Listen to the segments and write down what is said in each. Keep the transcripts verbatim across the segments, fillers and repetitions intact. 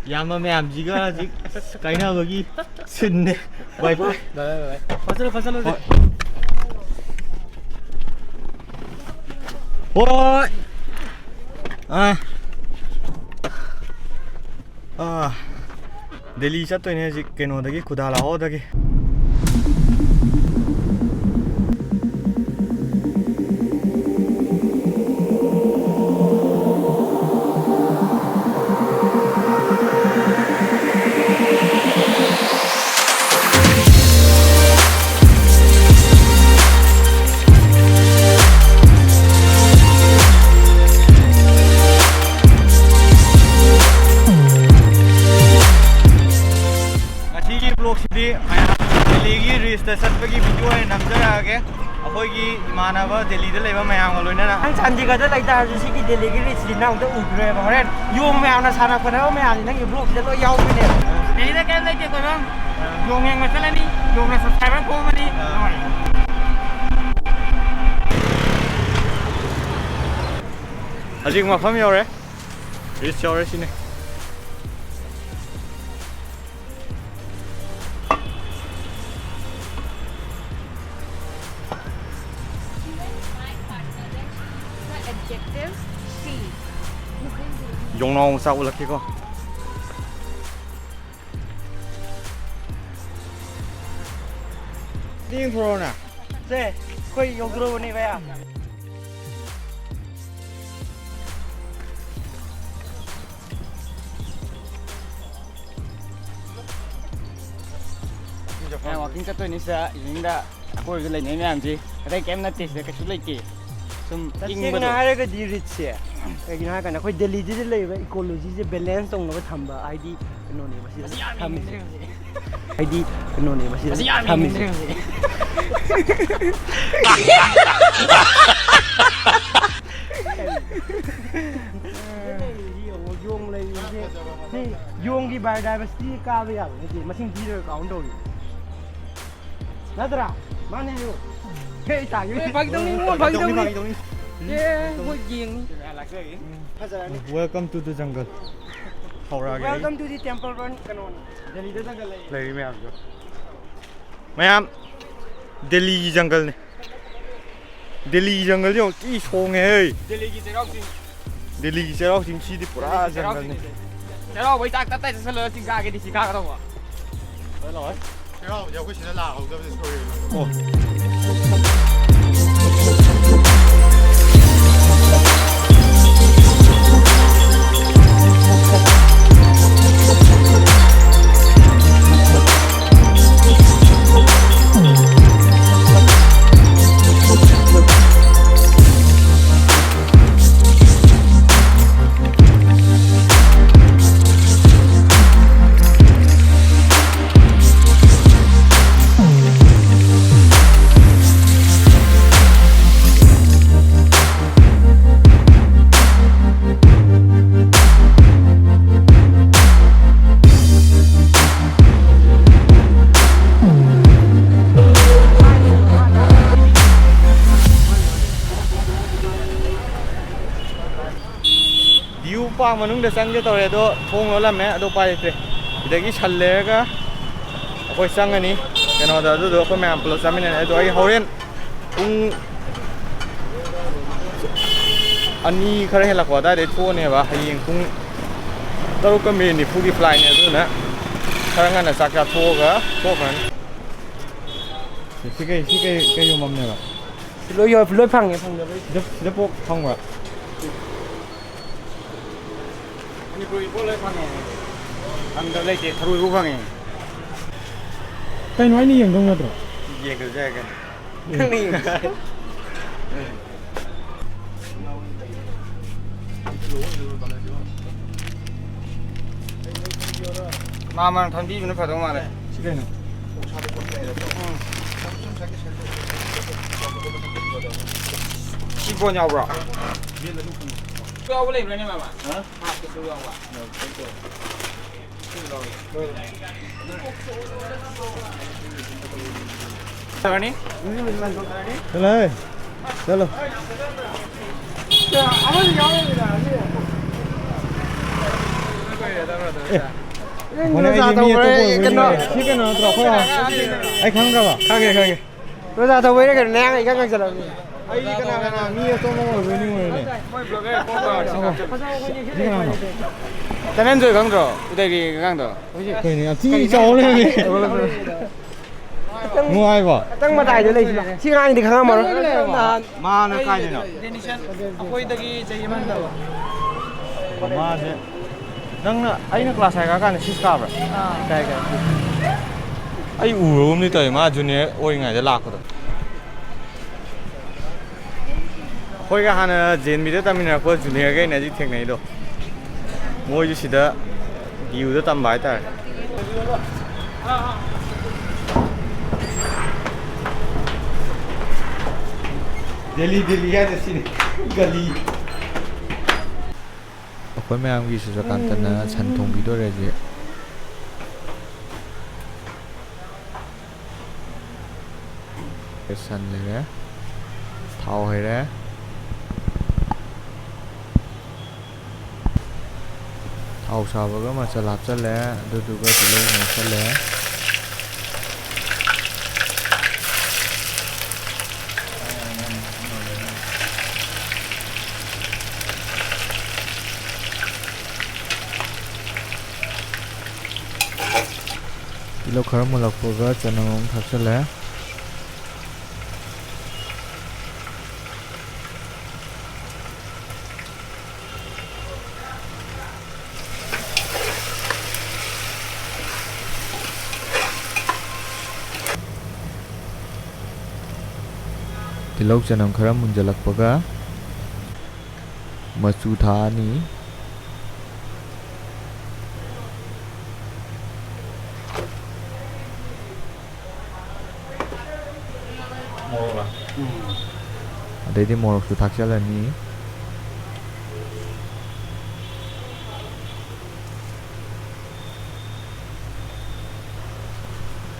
ꯏꯌꯥꯝꯕ ꯃꯌꯥꯝꯁꯤꯒ ꯍꯧꯖꯤꯛ ꯀꯥꯏꯅꯕꯒꯤ ꯁꯤꯟꯅꯦ꯫ ꯕꯥꯏ ꯕꯥꯏ꯫ ꯐꯖꯅ ꯐꯖꯅ ꯍꯣꯏ꯫ ꯍꯣꯏ꯫ ꯑꯥ꯫ ꯑꯥ꯫ ꯗꯦꯜꯂꯤ ꯆꯠꯇꯣꯏꯅꯦ ꯍꯧꯖꯤꯛ ꯀꯩꯅꯣꯗꯒꯤ, ꯈꯨꯗꯥ ꯂꯥꯍꯣꯔꯗꯒꯤ꯫ ꯉꯁꯤꯒꯤ vlogꯁꯤꯗꯤ ꯃꯌꯥꯝ ꯗꯦꯜꯂꯤꯒꯤ ꯔꯤꯁꯇ ꯆꯠꯄꯒꯤ video ꯑꯣꯏꯅ ꯅꯝꯖꯔꯛꯑꯒꯦ꯫ ꯑꯩꯈꯣꯏꯒꯤ ꯏꯃꯥꯟꯅꯕ ꯗꯦꯜꯂꯤꯗ ꯂꯩꯕ ꯃꯌꯥꯝꯒ ꯂꯣꯏꯅꯅ꯫ ꯅꯪ ꯆꯥꯟꯗꯤꯒꯔꯗ ꯂꯩꯇꯥꯔꯁꯨ ꯁꯤꯒꯤ ꯗꯦꯜꯂꯤꯒꯤ ꯔꯤꯁꯁꯤ ꯅꯪ ꯑꯝꯇ ꯎꯈꯤꯔꯣꯏꯕ꯫ ꯍꯣꯔꯦꯟ ꯌꯣꯡ ꯃꯌꯥꯝꯅ ꯁꯥꯟꯅ ꯈꯣꯠꯅꯕ ꯃꯌꯥꯝꯁꯤ ꯅꯪꯒꯤ vlogꯁꯤꯗ ꯂꯣꯏ ꯌꯥꯎꯗꯣꯏꯅꯦꯕ꯫ ꯗꯦꯜꯂꯤꯗ ꯀꯩꯝ ꯂꯩꯇꯦ ꯀꯣꯏꯐꯝ꯫ ꯌꯣꯡ ꯌꯦꯡꯕ ꯆꯠꯂꯅꯤ, ꯌꯣꯡꯅ subscriber ꯀꯣꯝꯃꯅꯤ꯫ ꯍꯧꯖꯤꯛ ꯃꯐꯝ ꯌꯧꯔꯦ꯫ ꯔꯤꯁ ꯌꯧꯔꯦ ꯁꯤꯅꯦ꯫ ꯌꯣꯡꯅꯥꯎ ꯃꯆꯥ ꯎꯠꯂꯛꯀꯦꯀꯣ꯫ ꯌꯦꯡꯊꯣꯔꯛꯑꯣꯅ꯫ ꯁꯦ, ꯑꯩꯈꯣꯏ ꯌꯧꯗꯣꯔꯕꯅꯦ ꯚꯩꯌꯥ꯫ ꯃꯌꯥꯝ walking ꯆꯠꯇꯣꯏꯅꯤ ꯁꯤꯗ, eveningꯗ ꯑꯀꯣꯏꯕꯗ ꯂꯩꯅꯩ ꯃꯌꯥꯝꯁꯤ꯫ ꯑꯇꯩ ꯀꯩꯝ ꯅꯠꯇꯦ, ꯁꯤꯗ ꯀꯩꯁꯨ ꯂꯩꯇꯦ꯫ ꯁꯨꯝ ꯇꯁꯦꯡꯅ ꯏꯪꯕꯗꯣ꯫ ꯍꯥꯏꯔꯒꯗꯤ ꯔꯤꯠꯁꯦ ꯀꯩꯒꯤꯅꯣ ꯍꯥꯏꯔꯀꯥꯟꯗ ꯑꯩꯈꯣꯏ ꯗꯦꯜꯂꯤꯗ ꯂꯩꯔꯤꯕ ꯏꯀꯣꯂꯣꯖꯤꯁꯦ balance ꯇꯧꯅꯕ ꯊꯝꯕ, ꯍꯥꯏꯗꯤ ꯀꯩꯅꯣꯅꯦꯕ ꯁꯤꯗ ꯃꯁꯤ ꯌꯥꯝ ꯊꯝꯃꯤꯁꯦ꯫ ꯏꯪꯉꯤꯅꯦ ꯍꯧꯖꯤꯛ꯫ ꯍꯥꯏꯗꯤ ꯀꯩꯅꯣꯅꯦꯕ ꯁꯤꯗ ꯃꯁꯤ ꯌꯥꯝ ꯊꯝꯃꯤꯁꯦ꯫ ꯏꯪꯉꯤꯅꯦ ꯍꯧꯖꯤꯛ꯫ ꯌꯣꯡ ꯂꯩꯔꯤꯁꯦ꯫ ꯁꯤ ꯌꯣꯡꯒꯤ biodiversity ꯀꯥꯕ ꯌꯥꯕ ꯅꯠꯇꯦ, ꯃꯁꯤꯡ ꯊꯤꯔꯒ count ꯇꯧꯔꯤ꯫ ꯅꯠꯇ꯭ꯔꯥ? ꯃꯥꯅꯦ ꯍꯥꯏꯌꯨ꯫ ꯍꯦ, ꯇꯥꯒꯦ꯫ ꯑꯦ, ꯐꯥꯒꯤ ꯇꯧꯅꯤ, ꯏꯕꯨꯡꯉꯣ, ꯐꯥꯒꯤ ꯇꯧꯅꯤ꯫ ꯐꯥꯒꯤ ꯇꯧꯅꯤ꯫ ꯑꯦ, ꯃꯣꯏ ꯌꯦꯡꯅꯤ꯫ ꯐꯖꯔꯅꯤ꯫ Welcome to the jungle꯫ ꯍꯧꯔꯛꯑꯒꯦ ꯑꯩ꯫ Welcome to the temple run ꯀꯩꯅꯣꯅꯤ꯫ ꯗꯦꯜꯂꯤꯗ jungle ꯂꯩ꯫ ꯂꯩꯔꯤ ꯃꯌꯥꯝꯁꯨ꯫ ꯃꯌꯥꯝ, ꯗꯦꯜꯂꯤꯒꯤ ꯖꯪꯒꯜꯅꯦ꯫ ꯗꯦꯜꯂꯤꯒꯤ ꯖꯪꯒꯜꯁꯦ ꯌꯥꯝ ꯊꯤ ꯁꯣꯡꯉꯦ ꯍꯦ꯫ ꯗꯦꯜꯂꯤꯒꯤ ꯆꯩꯔꯥꯎ ꯆꯤꯡ꯫ ꯗꯦꯜꯂꯤꯒꯤ ꯆꯩꯔꯥꯎ ꯆꯤꯡꯁꯤꯗꯤ ꯄꯨꯔꯥ ꯗꯦꯜꯂꯤꯒꯤ ꯆꯩꯔꯥꯎ ꯖꯪꯒꯜꯅꯤ꯫ ꯆꯤꯡꯁꯦ꯫ ꯆꯩꯔꯥꯎꯕꯩ ꯆꯥꯛ ꯇꯞ ꯇꯥꯏ ꯆꯥꯁꯤꯜꯂꯒ ꯆꯤꯡ ꯀꯥꯒꯦꯗꯤ ꯁꯤ ꯀꯥꯒꯗꯧꯕ꯫ ꯂꯣꯏ ꯂꯥꯛꯑꯣꯏ꯫ ꯆꯩꯔꯥꯎꯕꯗꯤ ꯑꯩꯈꯣꯏ ꯁꯤꯗ ꯂꯥꯛꯍꯧꯗꯕꯁꯦ ꯁꯣꯏꯔꯦ꯫ ꯑꯣ꯫ View park ꯃꯅꯨꯡꯗ ꯆꯪꯒꯦ ꯇꯧꯔꯦ, ꯑꯗꯣ ꯊꯣꯡ ꯂꯣꯜꯂꯝꯃꯦ, ꯑꯗꯣ ꯎꯄꯥꯏ ꯂꯩꯇ꯭ꯔꯦ꯫ ꯁꯤꯗꯒꯤ ꯁꯟ ꯂꯩꯔꯒ ꯑꯩꯈꯣꯏ ꯆꯪꯉꯅꯤ ꯀꯩꯅꯣꯗ, ꯑꯗꯨꯗꯣ ꯑꯩꯈꯣꯏ ꯃꯌꯥꯝ ꯄꯨꯂꯞ ꯆꯥꯃꯤꯟꯅꯅꯤ꯫ ꯑꯗꯣ ꯑꯩ ꯍꯣꯔꯦꯟ ꯄꯨꯡ ꯑꯅꯤ ꯈꯔ ꯍꯦꯜꯂꯛꯄ ꯑꯗꯨꯋꯥꯏꯗꯩ ꯊꯣꯛꯑꯅꯦꯕ꯫ ꯍꯌꯦꯡ ꯄꯨꯡ ꯇꯔꯨꯛꯀ ꯃꯤꯅꯤꯠ ꯅꯤꯐꯨꯒꯤ flightꯅꯦ, ꯑꯗꯨꯅ ꯈꯔ ꯉꯟꯅ ꯆꯥꯛ ꯆꯥꯊꯣꯛꯑꯒ ꯊꯣꯛꯈ꯭ꯔꯅꯤ꯫ ꯁꯤ ꯀꯩ, ꯁꯤ ꯀꯩ, ꯀꯩ ꯌꯣꯟꯐꯝꯅꯦꯕ? ꯂꯣꯏ ꯌꯣ-, ꯂꯣꯏ ꯐꯪꯉꯦ, ꯐꯪꯗꯕ ꯂꯩꯇꯦ꯫ ꯁꯤꯗ, ꯁꯤꯗ ꯄꯣꯛ ꯐꯪꯕ꯭ꯔꯥ? ꯃꯅꯤꯄꯨꯔꯒꯤ ꯄꯣꯠ ꯂꯣꯏ ꯐꯪꯉꯦ꯫ ꯐꯪꯗꯕ ꯂꯩꯇꯦ, ꯊꯔꯣꯏꯕꯨ ꯐꯪꯉꯦ꯫ ꯀꯩꯅꯣ, ꯑꯩꯅ ꯌꯦꯡꯗꯧ ꯅꯠꯇ꯭ꯔꯣ? ꯌꯦꯡꯗ꯭ꯔꯁꯨ ꯌꯥꯏ ꯀꯩꯅꯣ꯫ ꯅꯪꯅ ꯌꯦꯡꯉꯨ꯫ ꯃꯥ, ꯃꯥꯅ ꯊꯝꯕꯤꯕꯅ ꯐꯗꯧ ꯃꯥꯜꯂꯦ꯫ ꯁꯤ ꯀꯩꯅꯣ? ꯎꯝ꯫ ꯁꯤ ꯕꯣꯟ ꯌꯥꯎꯕ꯭ꯔꯣ? ꯌꯥꯎꯕ ꯂꯩꯕ꯭ꯔꯥꯅꯦ, ꯃꯥꯃ? ꯍꯥ? ꯍꯥꯞꯇꯁꯨ ꯌꯥꯎꯕ꯫ ꯌꯥꯎꯗꯦ꯫ ꯁꯤ ꯂꯧꯔꯦ꯫ ꯂꯣꯏꯔꯦ꯫ ꯆꯠꯂꯣꯍꯦ꯫ ꯆꯠꯂꯣ꯫ ꯑꯦ, ꯅꯪ ꯑꯩꯈꯣꯏꯅ ꯑꯣꯖꯥ ꯑꯩꯗꯤ ꯃꯤ ꯇꯧꯕ꯭ꯔꯥ? ꯑꯇꯣꯞꯄ ꯑꯣꯏꯕꯩ ꯀꯩꯅꯣ? ꯅꯤꯡꯉꯨꯔꯦ꯫ ꯁꯤ ꯀꯩꯅꯣ ꯅꯠꯇ꯭ꯔꯣ? ꯑꯩꯈꯣꯏ ꯑꯩ ꯈꯪꯗ꯭ꯔꯕ? ꯈꯪꯉꯦ, ꯈꯪꯉꯦ꯫ ꯑꯣꯖꯥ ꯇꯧꯕꯩꯔ ꯀꯩꯅꯣ ꯅꯌꯥꯡ ꯏꯀꯪ ꯀꯪꯁꯤꯜꯂꯕꯅꯤ꯫ ꯑꯩ ꯀꯅꯥ ꯀꯅꯥ ꯃꯤ ꯑꯇꯣꯞꯄ ꯑꯣꯏꯕꯩ ꯅꯤꯡꯉꯨꯔꯦꯅꯦ꯫ ꯁꯤ ꯀꯅꯥꯅꯣ? ꯙꯅꯟꯖꯣꯏ ꯈꯪꯗ꯭ꯔꯣ? ꯎꯗꯩꯒꯤ ꯑꯉꯥꯡꯗꯣ꯫ ꯀꯩꯅꯣ ꯌꯥꯝ ꯊꯤ ꯆꯥꯎ ꯂꯩꯔꯝꯃꯦ꯫ ꯈꯤꯇꯪ, ꯅꯨꯡꯉꯥꯏꯕꯣ? ꯈꯤꯇꯪ ꯃꯇꯥꯏꯗ ꯂꯩꯁꯤꯅ꯫ ꯁꯤ ꯑꯉꯥꯡꯗꯤ ꯈꯪꯉꯝꯃꯔꯣꯏ꯫ ꯅꯍꯥꯟ ꯃꯥꯅ ꯀꯥꯏꯗꯅꯣ? ꯑꯩꯈꯣꯏꯗꯒꯤ ꯆꯍꯤ ꯑꯃ ꯍꯟꯊꯕ꯫ ꯃꯥꯁꯦ ꯅꯪꯅ, ꯑꯩꯅ ꯀ꯭ꯂꯥꯁ ꯍꯥꯏ ꯀꯥꯟꯗ ꯁꯤꯛꯁ ꯀꯥꯕ꯭ꯔꯥ? ꯑꯥ, ꯀꯥꯏ, ꯀꯥꯏ꯫ ꯑꯩ ꯎꯔꯒꯨꯝꯗꯤ ꯇꯧꯋꯦ ꯃꯥ ꯖꯨꯅꯤꯌꯔ ꯑꯣꯏꯔꯤꯉꯩꯗ ꯂꯥꯛꯄꯗꯣ꯫ ꯑꯩꯈꯣꯏꯒ ꯍꯥꯟꯅ ꯖꯦ ꯑꯦꯟ ꯕꯤꯗ ꯇꯝꯃꯤꯟꯅꯔꯛꯄ ꯖꯨꯅꯤꯌꯔꯈꯩꯅ ꯍꯧꯖꯤꯛ ꯊꯦꯡꯅꯩꯗꯣ꯫ ꯃꯣꯏꯁꯨ ꯁꯤꯗ ꯗꯤ ꯌꯨꯗ ꯇꯝꯕ ꯍꯥꯏꯇꯥꯔꯦ꯫ ꯗꯦꯜꯂꯤ, ꯗꯦꯜꯂꯤ ꯍꯥꯏꯗꯣ ꯁꯤꯅꯤ꯫ ꯒꯂꯤ꯫ ꯑꯩꯈꯣꯏ ꯃꯌꯥꯝꯒꯤ ꯆꯨꯖꯥꯀꯥꯟꯇꯅ ꯁꯟ ꯊꯣꯡꯕꯤꯗꯣꯔꯦ ꯍꯧꯖꯤꯛ꯫ ꯁꯟ ꯂꯩꯔꯦ꯫ ꯊꯥꯎ ꯍꯩꯔꯦ꯫ ꯊꯥꯎ ꯁꯥꯕꯒ ꯃꯆꯜ ꯍꯥꯞꯆꯜꯂꯦ꯫ ꯑꯗꯨꯗꯨꯒ ꯇꯤꯜꯍꯧ ꯑꯃꯨꯛ ꯍꯥꯞꯆꯜꯂꯦ꯫ ꯇꯤꯜꯍꯧ ꯈꯔ ꯃꯨꯜꯂꯛꯄꯒ ꯆꯅꯝ ꯑꯃꯨꯛ ꯊꯥꯛꯆꯜꯂꯦ꯫ ꯇꯤꯜꯍꯧ ꯆꯅꯝ ꯈꯔ ꯃꯨꯟꯖꯜꯂꯛꯄꯒ ꯃꯆꯨ ꯊꯥꯛꯑꯅꯤ꯫ ꯃꯣꯔꯣꯛꯂ? ꯎꯝ꯫ ꯑꯗꯩꯗꯤ ꯃꯣꯔꯣꯛꯁꯨ ꯊꯥꯛꯆꯜꯂꯅꯤ꯫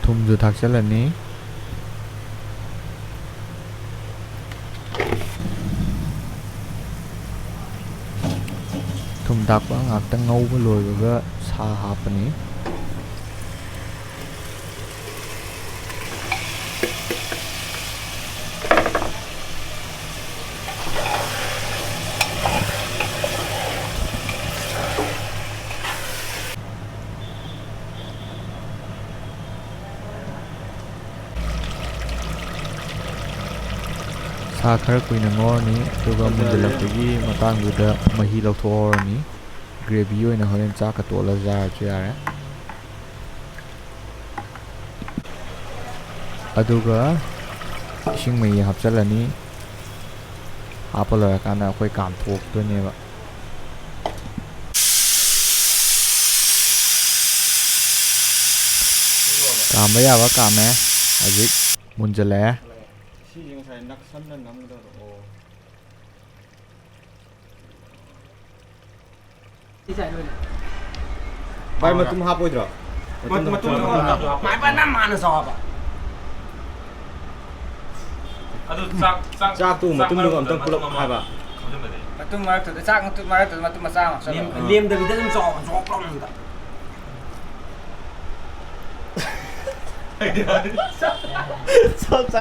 ꯊꯨꯝꯁꯨ ꯊꯥꯛꯆꯜꯂꯅꯤ꯫ ꯊꯨꯝ ꯊꯥꯛꯄ ꯉꯥꯛꯇꯪ ꯉꯧꯕ ꯂꯣꯏꯕꯒ ꯁꯥ ꯍꯥꯞꯄꯅꯤ꯫ ꯁꯥ ꯈꯔ ꯀꯨꯏꯅ ꯉꯧꯔꯅꯤ, ꯑꯗꯨꯒ ꯐꯖꯔꯦ꯫ ꯃꯨꯟꯖꯜꯂꯛꯄꯒꯤ ꯃꯇꯥꯡꯗꯨꯗ ꯃꯍꯤ ꯂꯧꯊꯣꯛꯍꯧꯔꯅꯤ꯫ ꯒ꯭ꯔꯦꯚꯤ ꯑꯣꯏꯅ ꯍꯣꯔꯦꯟ ꯆꯥꯛꯀ ꯇꯣꯠꯂ ꯆꯥꯔꯁꯨ ꯌꯥꯔꯦ꯫ ꯑꯗꯨꯒ ꯏꯁꯤꯡ ꯃꯍꯤ ꯍꯥꯞꯆꯤꯜꯂꯅꯤ꯫ ꯍꯥꯞꯄ ꯂꯣꯏꯔꯀꯥꯟꯗ ꯑꯩꯈꯣꯏ ꯀꯥꯝꯊꯣꯛꯇꯣꯏꯅꯦꯕ꯫ ꯀꯥꯝꯕ ꯌꯥꯕ ꯀꯥꯝꯃꯦ꯫ ꯍꯧꯖꯤꯛ ꯃꯨꯟꯖꯜꯂꯛꯑꯦ꯫ ꯁꯤꯁꯦ ꯉꯁꯥꯏ ꯅꯛꯁꯟꯅ ꯅꯝꯒꯗꯕ꯫ ꯑꯣ꯫ ꯚꯥꯏ, ꯃꯇꯨꯝ ꯍꯥꯞꯄꯣꯏꯗ꯭ꯔꯣ? ꯃꯇꯨꯝ, ꯃꯇꯨꯝ ꯍꯥꯞꯄꯣꯏꯗ꯭ꯔꯣ? ꯃꯥꯏ ꯐꯅ ꯃꯥꯅ ꯆꯥꯎꯕ꯫ ꯑꯗꯨ ꯆꯥꯛ, ꯆꯥꯛ, ꯆꯥꯛꯇꯨ ꯆꯥꯛ ꯃꯇꯨꯝꯗꯨꯒ ꯃꯔꯛꯇꯨꯗ ꯑꯝꯇꯪ ꯃꯇꯨꯝ ꯄꯨꯂꯞ ꯑꯃ ꯍꯥꯏꯕ꯫ ꯈꯣꯝꯖꯤꯟꯕꯗꯤ꯫ ꯃꯇꯨꯝ ꯃꯔꯛꯇꯨꯗ, ꯆꯥꯛ ꯃꯇꯨꯝ ꯃꯔꯛꯇꯨꯗ ꯃꯇꯨꯝ ꯃꯆꯥ ꯑꯃ ꯂꯦꯝ-, ꯍꯥꯞꯆꯜꯂꯣ꯫ ꯂꯦꯝꯗꯕꯤꯗ ꯑꯗꯨꯝ ꯆꯥꯎ, ꯆꯥꯎ ꯂꯥꯎꯅ ꯑꯝꯇ꯫